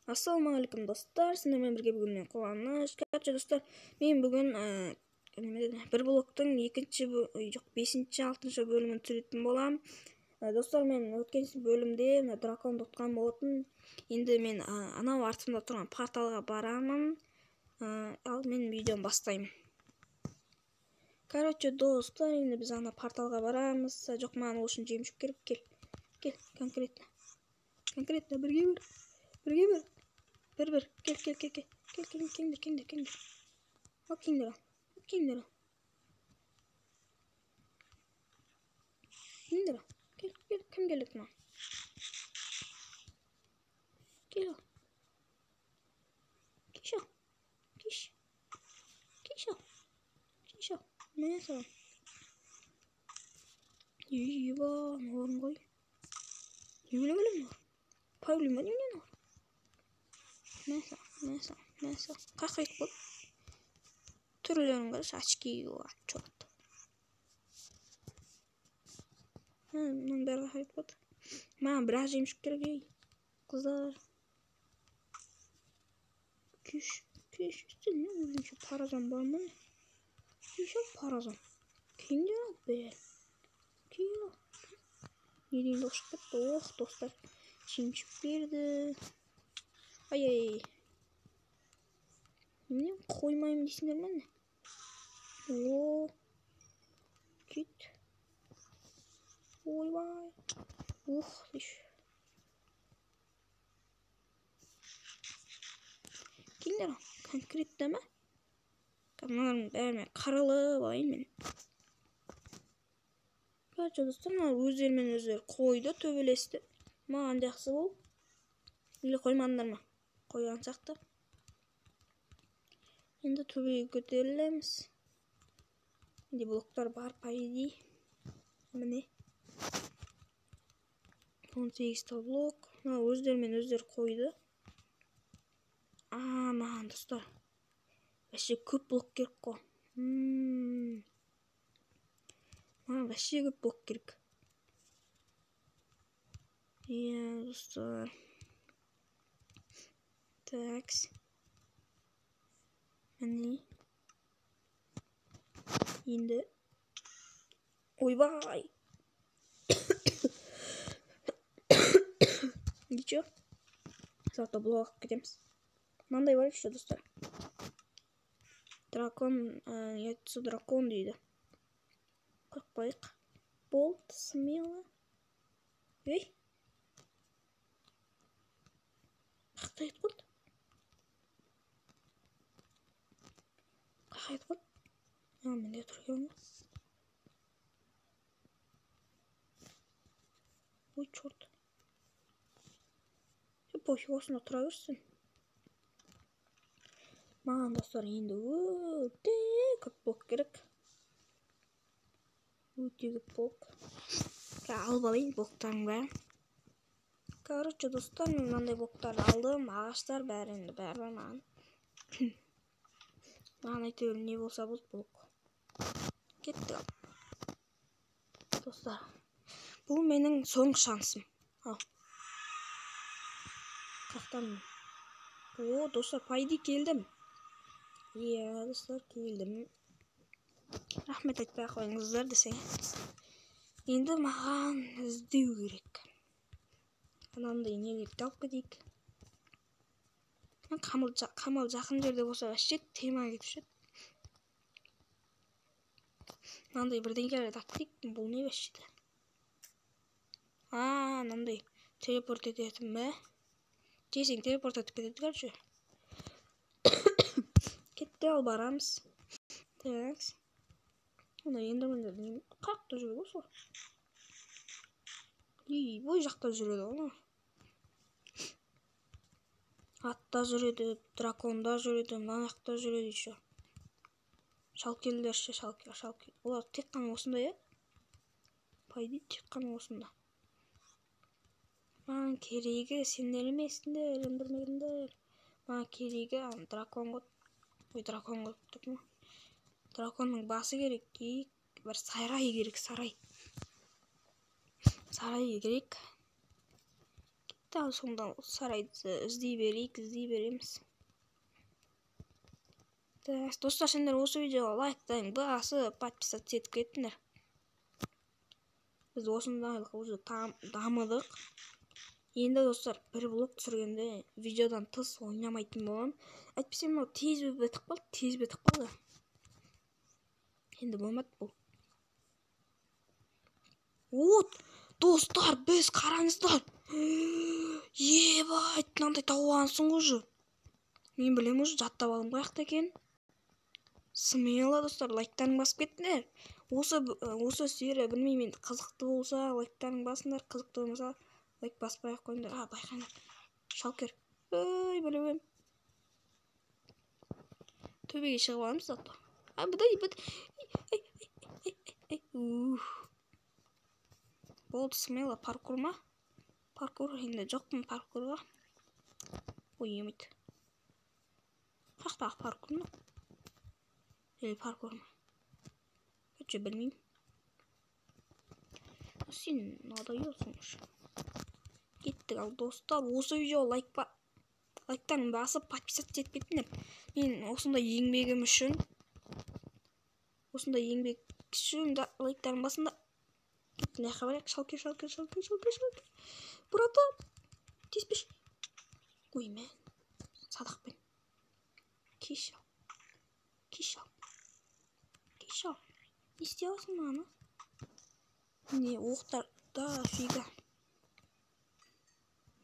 Ассалаумағалейкум достар, сіздермен бірге бүгін мен Қуаныш. Короче достар, мен бүгін бір блоктың екінші, жоқ, бесінші, алтыншы бөлімін түсіретін боламын. Достар, мен өткен бөлімде мына драконды ұтқан болатын. Енді мен анау артымда тұрған порталға барамын. Ал мен видеоны бастаймын. Короче достар, енді біз ана порталға барамыз. Жоқ, маған ол үшін жемшік керек. Кел, кел, конкретно. Конкретно бірге бір. Бірге бір. Бір-бір. Кел, кел, кел, кел. Кел, кел, келіңдер, келіңдер, келіңдер. Ал, келіңдер, ал. Келіңдер, ал. Келіңдер, ал. Кел, кел, кім келеді маған? Кел, ал. Кеш, ал. Кеш. Кеш, ал. Кеш, ал. Мә саған. Еба, мыналарың ғой. Не біле білемін олар? Павлин ба, немене олар? Мә саған, мә саған, мә саған. Қай қайт болды? Түрлерін қарашы, очки киіп черт. Мынаның бәрі қайт болды. Маған бірақ жемшік керек, ей. Қыздар. Кеш, кеш, сен не өзіңше паразан бар ма? Кеш ал паразан. Киіңдер ал бәрі. Киін ал. Не деген дауыс шығып кетті? Ох, достар. Жемшік берді. Ай-ай. Немене қоймаймын дейсіңдер ме не? О. Кет. Ойбай. Ух, дейші. Келіңдер ал. Конкретті ма? Мыналардың бәріне қаралып алайын мен. Короче, достар, мыналар өздерімен өздері қойды, төбелесті. Маған жақсы бол. Или қоймадыңдар ма? Қойған сияқты. Енді төбеге көтерілеміз. Менде блоктар бар, по идее. Міне. 18 та блок. Мына өздерімен өздері қойды. А, маған достар. Вообще көп блок керек қой. Маған вообще көп блок керек. Иә, достар. Такс. Міне. Енді. Ойбай. Ничего. Зато блок алып кетеміз. Мынандай бар еще, достар. Дракон, яйцо дракон дейді. Қорықпайық. Болт, смело. Ей. Қақта кетіп қалды. Қақта кетіп қалды. А, менде тұр екен ғой. Ой, черт. Пофиг, осында тұра берсін. Маған достар енді өте көп блок керек. Өте көп блок. Алып алайын блоктардың бәрін. Короче, достар, мен мынандай блоктарды алдым. Ағаштар бәрі енді бәрі бар маған. Маған әйтеуір не болса болды блок. Кеттік ал. Достар, бұл менің соңғы шансым. Ал. Қақтан. О, достар, по идее келдім. Иә, достар, келдім. Рахмет айтпай ақ қойыңыздар десең. Енді маған іздеу керек. Анандай нелерді алып кетейік. Қамал жақын жерде болса вообще тема кетіп жүреді. Мынандай бірдеңелерді алып кетейік. Бұл не вообще? А, мынандай телепорт ететін бе? Жесең телепорт етіп кетеді, короче. Кетті, ал барамыз. Так. Мына ендермендер қақта жүреді ғой солар. Ей, бой жақта жүреді ғой. Атта жүреді, драконда жүреді, мына жақта жүреді еще. Шалкерлер ше, шалкер, шалкер. Олар тек қана осында, иә? По идее, тек қана осында. Маған керегі сендер емессіңдер, ендермендер. Маған керегі дракон ғой. Ой, дракон ғой деп тұрмын. Драконның басы керек, бір сарай керек, сарай. Сарай керек. Тағы сонда сарайды іздей берейік, іздей береміз. Так, достар, сендер осы видеоға лайктан басып, подписаться етіп кеттіңдер. Біз осындайлық уже дамыдық. Енді достар, бір блок түсіргенде видеодан тыс ойнамайтын боламын. Әйтпесе мынау тез бітіп қалды, тез бітіп қалды. Енді болмады бұл. Вот, достар, біз қараңыздар. Ебать, мынандай тауып алғансың ғой уже. Мен білемін уже, жаттап алдым қаяқта екенін. Смело, достар, лайктарың басып кеттіңдер. Осы серия, білмеймін енді, қызықты болса, лайктарың басыңдар, қызықты болмаса, лайк баспай ақ қойыңдар. А, байқаңдар. Шалкер. Ой, білемін. Төбеге шығып аламыз зато. А, бұдай, бұдай. Ай, ай, ай, ай, ай. Ух. Болды, смело, паркур ма? Паркур, енді жоқпын паркурға. Ой, емейді. Қаяқтағы паркур ма? Или паркур ма? Короче, білмеймін. Сен надоелсың уже. Кеттік ал, достар, осы видеоға лайктарын басып, подписаться етіп кетіңдер. Мен осындай еңбегім үшін, осындай еңбек үшін да лайктарын басыңдар. Кеттік, мына жаққа барайық. Шалкер, шалкер, шалкер, шалкер, шалкер. Братан, тиіспеші. Ой, мә. Садақпен. Кеш ал. Кеш ал. Кеш ал. Не істей аласың маған, а? Не, оқтар дофига.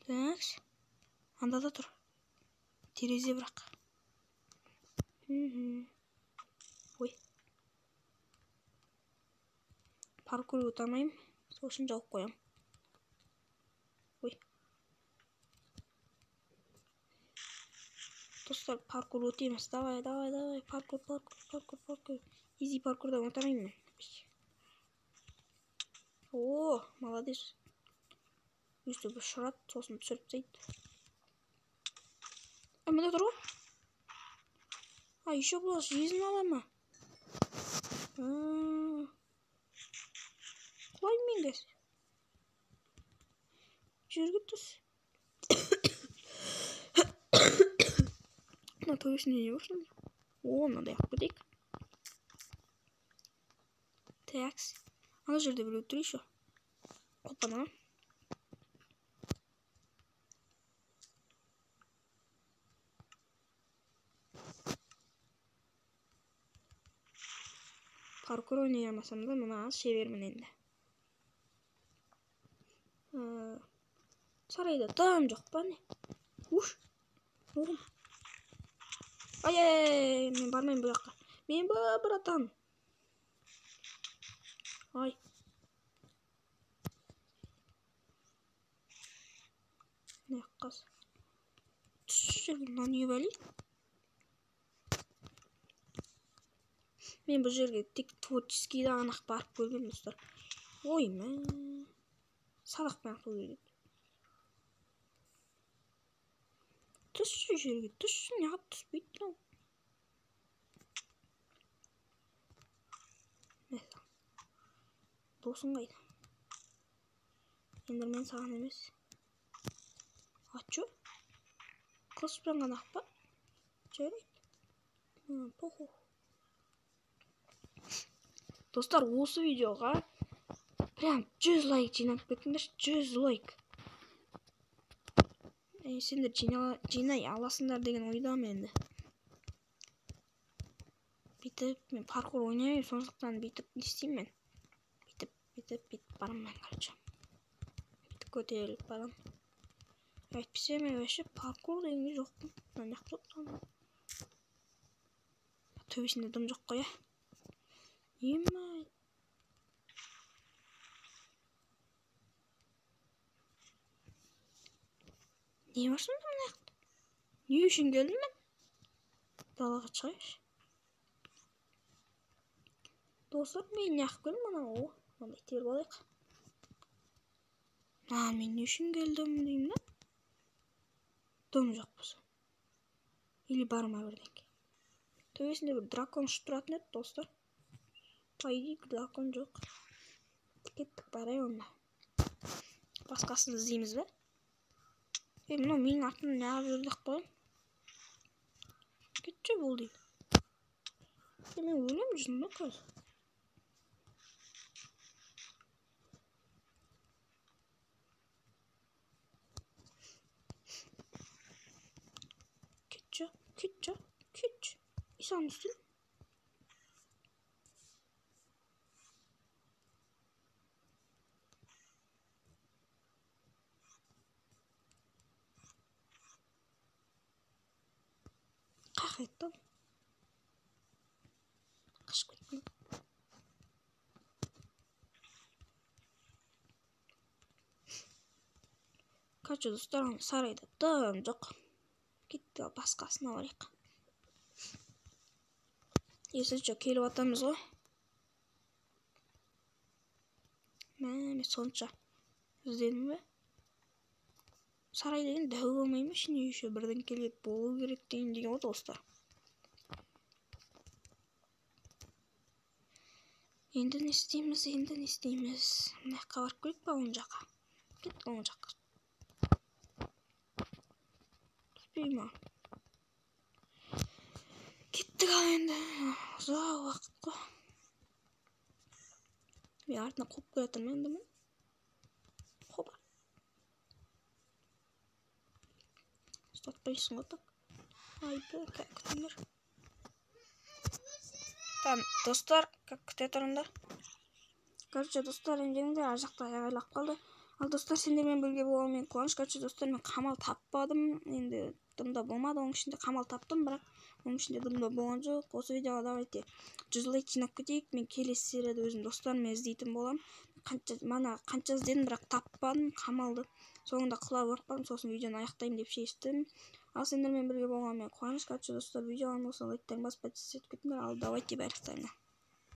Так. Анда да тұр. Терезе бірақ. Ой. Паркур өте алмаймын. Сол үшін жауып қоямын. Ой. Достар, паркур өтеміз. Давай, давай, давай. Паркур, паркур, паркур, паркур. Изи паркурдан өте алмаймын мен. О, молодец. Өстіп ұшырады, сосын түсіріп тастайды. А, мында тұр ғой. А, еще бұлар жизнь ала ма? Құлаймын мен қазір. Жерге түс. Мына төбесінде не бар сонда? О, мынандай алып кетейік. Такс. Ана жерде біреу тұр еще. Опа-на. Паркур ойнай алмасам да, мына аз шебермін енді. Сарайда дым жоқ па не? Уш. Оғым. Ай, ай, ай, мен бармаймын бұл жаққа. Мен братан. Ай. Мына жаққа түс жерге мынау не бәле? Мен бұл жерге тек творческийді ғана ақ барып көргенмін, достар. Ой, мә. Садақпен ату керек. Түсші жерге, түсші, неғып түспейді мынау? Мә. Досың қайда? Ендермен саған емес. А чё? Қылышпен ғана ақ па? Жарайды. Похуй. Достар, осы видеоға прям 100 лайк жинап кетіңдерші, 100 лайк. Сендер жинай аласыңдар деген ойдамын енді. Бүйтіп мен паркур ойнаймын, сондықтан бүйтіп не істеймін мен? Бүйтіп, бүйтіп, бүйтіп барамын мен, короче. Бүйтіп көтеріліп барамын. Әйтпесе мен вообще паркур дегенге жоқпын. Мына жақта отырамын. Төбесінде дым жоқ қой, ә? Емай. Не бар сонда мына жақта? Не үшін келдім мен? Далаға шығайыншы. Достар, мен неғып келдім ана? О, мынандай теріп алайық. А, мен не үшін келдім деймін да? Дым жоқ болса. Или бар ма бірдеңке? Төбесінде бір дракон ұшып тұратын еді, достар. По идее, дракон жоқ. Кеттік, барайық онда. Басқасын іздейміз бе? Мынау менің артымнан неғып жүр деп қоямын. Кетші болды. Мен өлемін жүрмін ба қазір? Кетші, кетші, кетші. Исаның үстін. Қақ етті. Қашып кеттім. Короче, достар, сарайда дым жоқ. Кетті, басқасына барайық. Есінші келіп атамыз ғой. Мә, мен сонша іздедім бе? Сарай деген дәу болмай ма, ішінде еще бірдеңкелер болу керек деген ғой, достар. Енді не істейміз, енді не істейміз? Мына жаққа барып көрейік па, оң жаққа? Кеттік оң жаққа. Түспей ма? Кеттік ал енді. Ұзақ уақыт қой. Мен артынан қуып келе жатырмын енді мен. Хоба. Ұстатпайсың ғой так. Айбы, күтіңдер. Там, достар, как күте тұрыңдар. Короче, достар, ренжімеңдер, ар жақта аяғайлап қалды. Ал достар, сендермен бірге болған мен Қуаныш. Короче, достар, мен қамал таппадым. Енді дымда болмады, оның ішінде қамал таптым, бірақ оның ішінде дымда болған жоқ. Осы видеоға давайте 100 лайк жинап кетейік. Мен келесі серияда өзім достарыммен іздейтін боламын. Мана қанша іздедім, бірақ таппадым қамалды. Соңында құлап ұрып қалдым, сосын видеоны аяқтаймын деп шештім. Ал сендермен бірге болған мен Қуаныш. Короче, достар, видеоны болса лайктарың басып, подписаться етіп кетіңдер. Ал давайте бәрі.